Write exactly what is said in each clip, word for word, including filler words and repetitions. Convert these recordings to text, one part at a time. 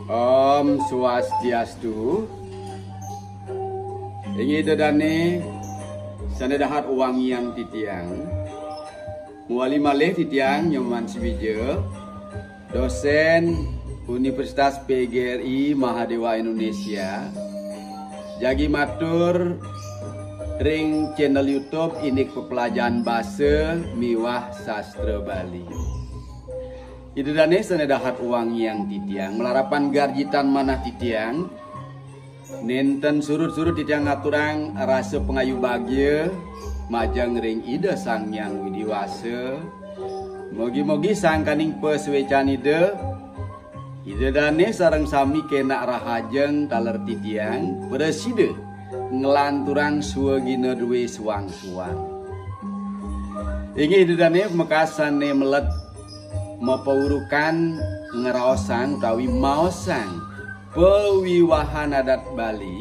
Om Swastiastu. Inggih Ida dane sane dahat wangiang titiang. Mawali malih titiang Nyoman Suwija, dosen Universitas P G R I Mahadewa Indonesia. Jagi matur ring channel YouTube indik pepelajahan basa miwah sastra Bali. Ida dane sane dahat wangiang titiang, malarapan garjitan manah titiang, nenten surut-surut titiang ngaturang rasa pangayu bagia majeng ring Ida Sang Hyang Widi Wasa. Mogi-mogi sangkaning pasuecan Ida, Ida dane sareng sami kenak rahajeng taler titiang, prasida nglanturang swagina due suang-suang. Inggih Ida dane, pamekas sane meled mapaurukan ngraosang utawi maosang pawiwahan adat Bali,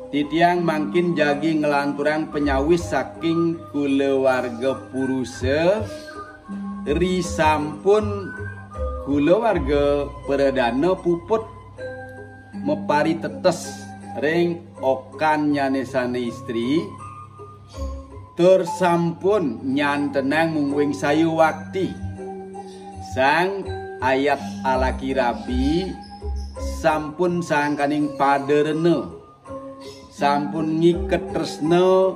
titiang mangkin jagi nglanturang panyawis saking kulawarga Purusa, risampun kulawarga Pradana puput maparitetes ring okannyane sane istri, tur sampun nyantenang mungguing sayuwakti. Sang ayat alaki rabi sampun sangkaning pada rena, sampun ngiket tresna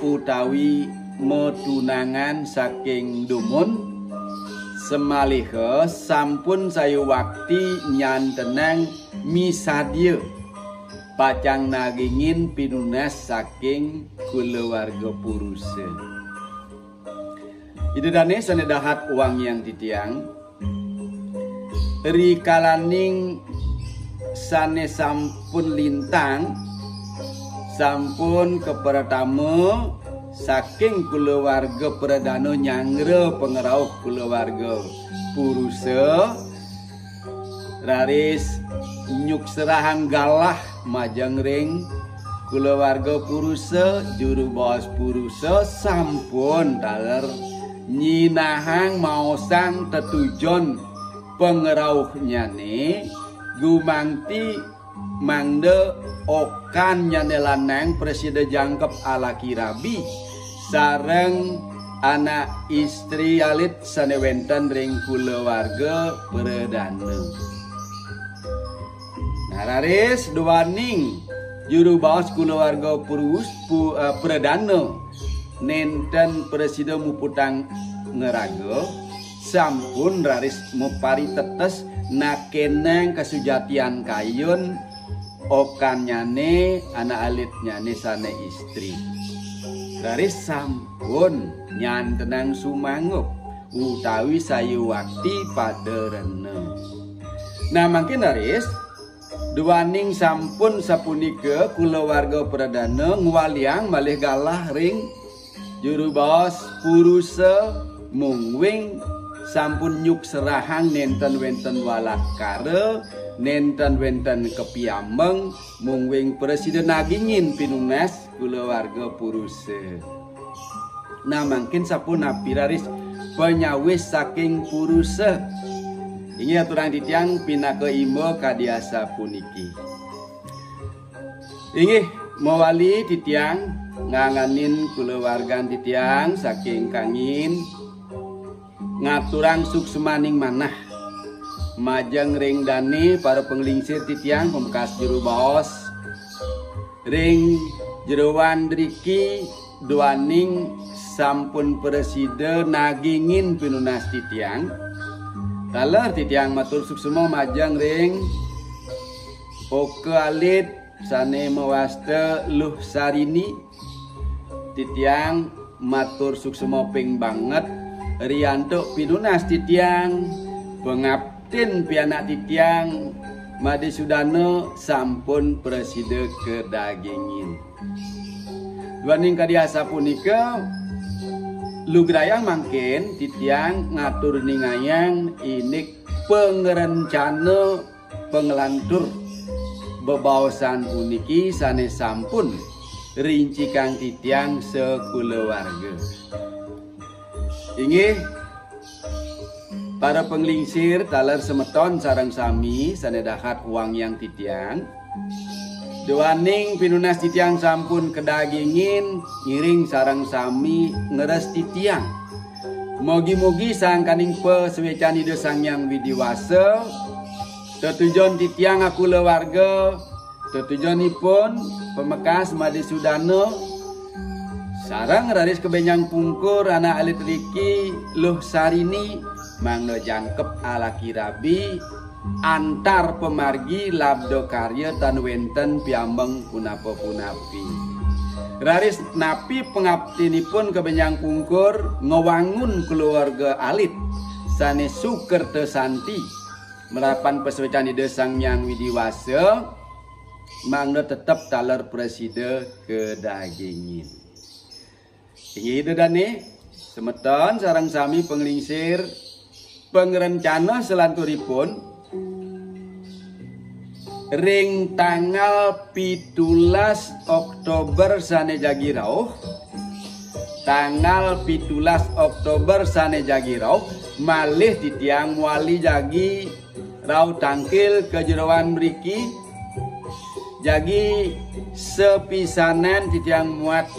utawi matunangan saking dumun, samaliha sampun sayuwakti nyantenang misadia pacang nagingin pinunas saking kulawarga Purusa. Ida dane sane dahat wangiang titiang, rikalaning sane sampun lintang, sampun kapratama saking kulawarga Pradana nyanggra pangrauh kulawarga Purusa, raris nyukserahang galah majeng ring kulawarga Purusa, juru baos Purusa sampun taler nyinahang maosang tetujon pangrauhnyane, gumanti mangda okannyane lanang prasida jangkep alaki rabi sareng anak istri alit sane wenten ring kulawarga Pradana. Nah, raris duaning juru baos kulawarga Purus, pu, eh, Pradana nenten prasida muputang ngraga, sampun raris maparitetes nakenang kasujatian kayun okannyane anak alitnyane sane istri. Raris sampun nyantenang sumanggup utawi sayuwakti pada rena. Nah, mangkin raris, duaning sampun sapunika kulawarga Pradana ngwaliang malih galah ring juru baos Purusa, mungguing sampun nyukserahang nenten wenten walatkara, nenten wenten kapiambeng, mungguing prasida nagingin pinunas kulawarga Purusa. Nah, mangkin sapunapi raris panyawis saking Purusa? Inggih aturang titiang pinaka imba kadi asapuniki. Inggih, mawali titiang nganganin kulawargan titiang saking Kangin ngaturang suksmaning manah majeng ring dane para panglingsir titiang pamekas juru baos ring jeroan driki duaning sampun prasida nagingin pinunas titiang. Taler titiang matur suksma majeng ring oka alit sane mawasta Luh Sarini. Titiang matur suksma ping banget riantuk pinunas titiang, pangaptin pianak titiang Madisudana sampun prasida kadagingin. Duaning kadi asapunika, lugrayang mangkin titiang ngatur ningayang indik pangrencana panglantur bebaosan puniki sane sampun rincikang titiang sakulawarga. Inggih, Para panglingsir taler semeton sareng sami sane dahat wangiang titiang. Duaning pinunas titiang sampun kadagingin, ngiring sareng sami ngres titiang. Mugi-mugi sangkaning pasuecan Ida Sang Hyang Widi Wasa, tetujon titiang akulawarga, tetujonipun pamekas Madisudana, sareng raris kabenjang pungkur anak alit riki Luh Sarini, mangda jangkep alaki rabi, antar pamargi labda karya tan wenten piambeng punapa-punapi. Raris napi pangaptinipun kabenjang pungkur ngwangun keluarga alit sane sukerta santi, marapan pasuecan Ida Sang Hyang Widi Wasa, mangda tetep taler prasida kadagingin. Inggih Ida dane, semeton sareng sami panglingsir, pangrencana salanturipun ring tanggal pitulas Oktober sane jagi rauh, tanggal pitulas Oktober sane jagi rauh, malih titiang mawali jagi rauh tangkil ka jeroan mriki, jagi sapisanan titiang muat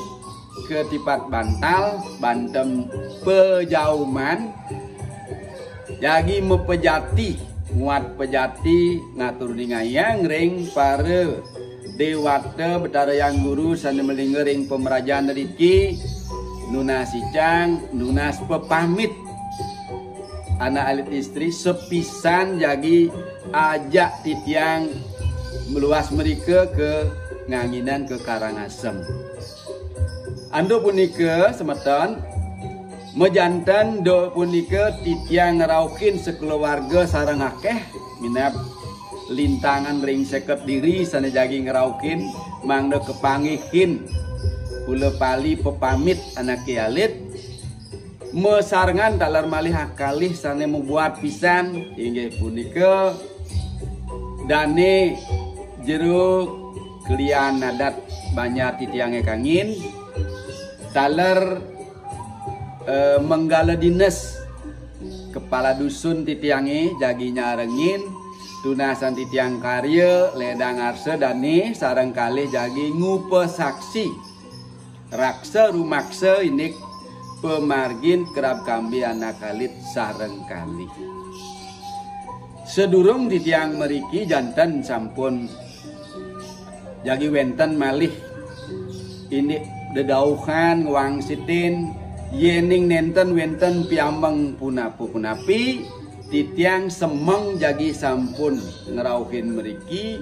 katipat bantal, banten pajauman, jagi mapajati, muat pajati ngatur ningayang ring para dewata Betara Hyang Guru sane malingga ring pamrajan riki, nunas icang, nunas pepamit anak alit istri, sapisan jagi ajak titiang meluas mrika ka Nganginan ka Karangasem. Antuk punika semeton, majanten duk punika titiang ngrauhin sakulawarga sareng akeh minab lintangan ring seket diri sane jagi ngrauhin mangda kapanggihin kula pali pepamit anake alit. Masarengan taler malih akalih sane mabuat pisan, inggih punika dane jero klian adat Banjar titiange kangin, taler, eh, menggala dinas kepala dusun titiange jagi nyarengin tunasan titiang karya ledang arsa dane sareng kalih jagi ngupasaksi raksa rumaksa indik pamargin kerab kambi anak alit sareng kalih. Sadurung titiang mriki janten sampun jagi wenten malih indik dedauhan ngwangsitin, yening nenten wenten piambeng punapa-punapi, titiang semeng jagi sampun ngrauhin mriki,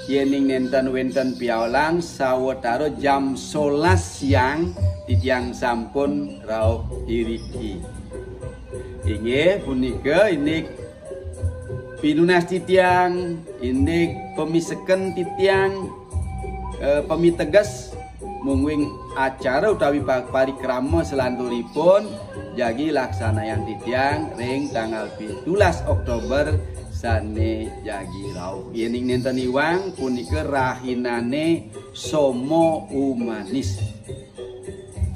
yening nenten wenten pialang sawatara jam solas siang titiang sampun rauh iriki. Inggih punika indik pinunas titiang, indik pamiseken titiang, eh, pamiteges mungguing acara utawi pa-, parikrama salanturipun jagi laksanayang titiang ring tanggal pitulas Oktober sane jagi rauh. Yening nenten iwang punika rahinane Somo Umanis.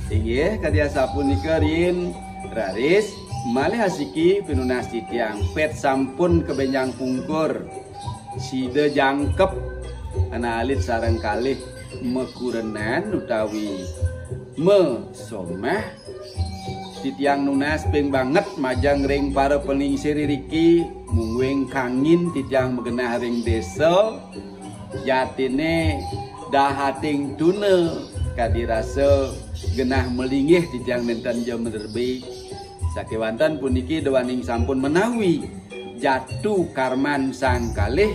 Inggih, kadi asapunika riin raris malih asiki pinunas titiang pet sampun kabenjang pungkur. Sida jangkep anak alit sareng kalih makurenan utawi masomah. Titiang nunas ping banget majeng ring para panglingsir iriki, mungguing kangin titiang magenah ring desa. Jatine dahating tuna kadi rasa genah malinggih titiang nenten ja maderbe. Sakewanten puniki duaning sampun menawi jatu karman sang kalih.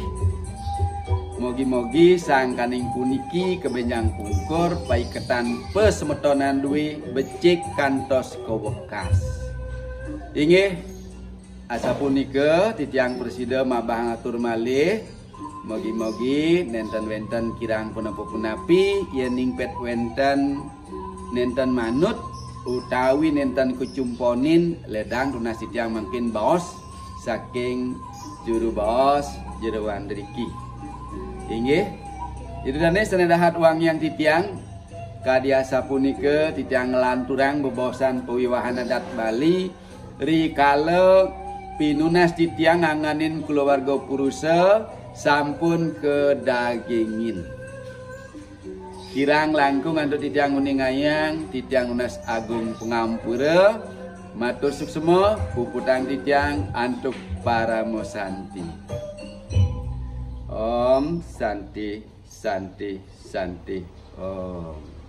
Mogi-mogi sangkaning puniki kabenjang pungkur paiketan pasemetonan due becik kantos kawekas. Inggih, asapunika titiang prasida mabah ngatur malih. Mogi-mogi nenten wenten kirang punapa-punapi, yening pet wenten nenten manut utawi nenten kacumponin, ledang tunas titiang mangkin baos saking juru baos jeroan driki. Inggih, Ida dane sane dahat wangiang titiang, kadi asapunika titiang nglanturang bebaosan pawiwahan adat Bali, rikala Pinunas titiang nganganin kulawarga purusa sampun kadagingin. Kirang langkung antuk titiang nguningayang, titiang nunas agung pangampura, matur suksma, puputang titiang antuk parama santi. Om Santi, Santi, Santi, Om.